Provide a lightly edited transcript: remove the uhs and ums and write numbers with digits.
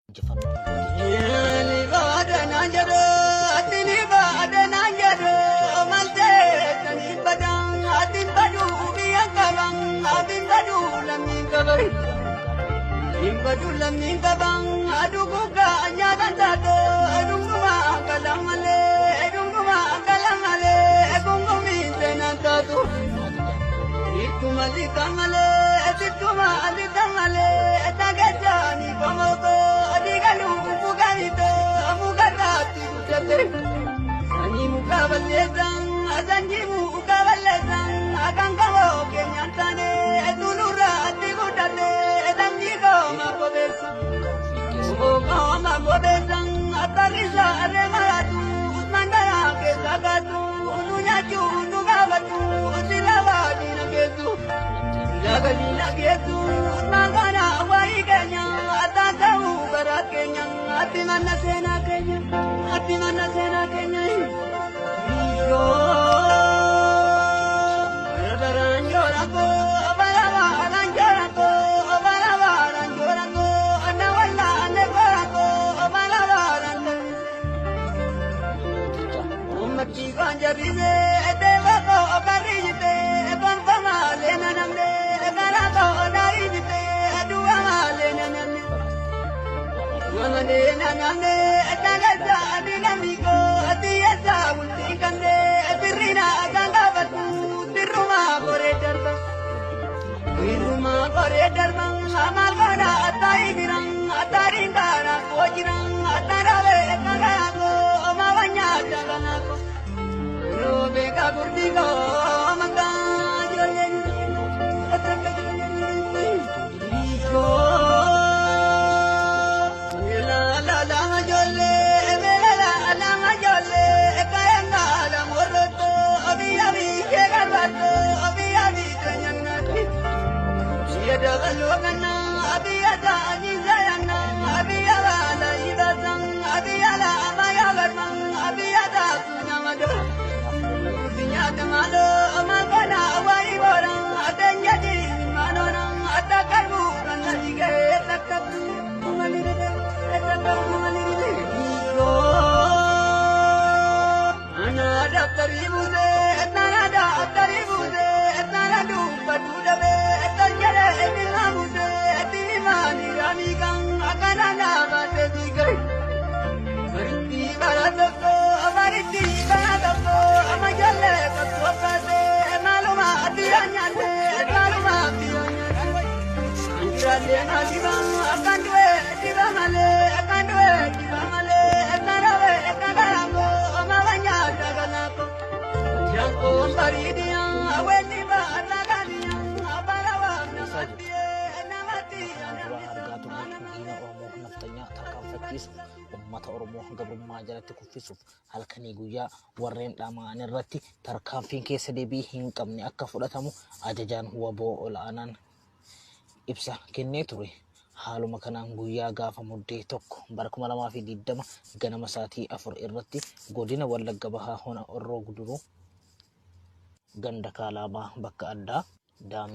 Injifannoon tarkaanfachiisuuf uummata Oromoo gabrummaa jalatti kuffisuuf halkanii guyyaa warreen dhama'an irratti tarkaanfiin keessa deebii hin qabne akka fudhatamu ajajaan WBO ol'aanaan ibsa kennee ture. Haaluma kanaan guyyaa gaafa Muddee 1 bara 2020 ganama sa'aatii 4 irratti godina Wallagga Bahaa Hona Horroo Guduruu ganda Kaalaabaa bakka addaa Daamee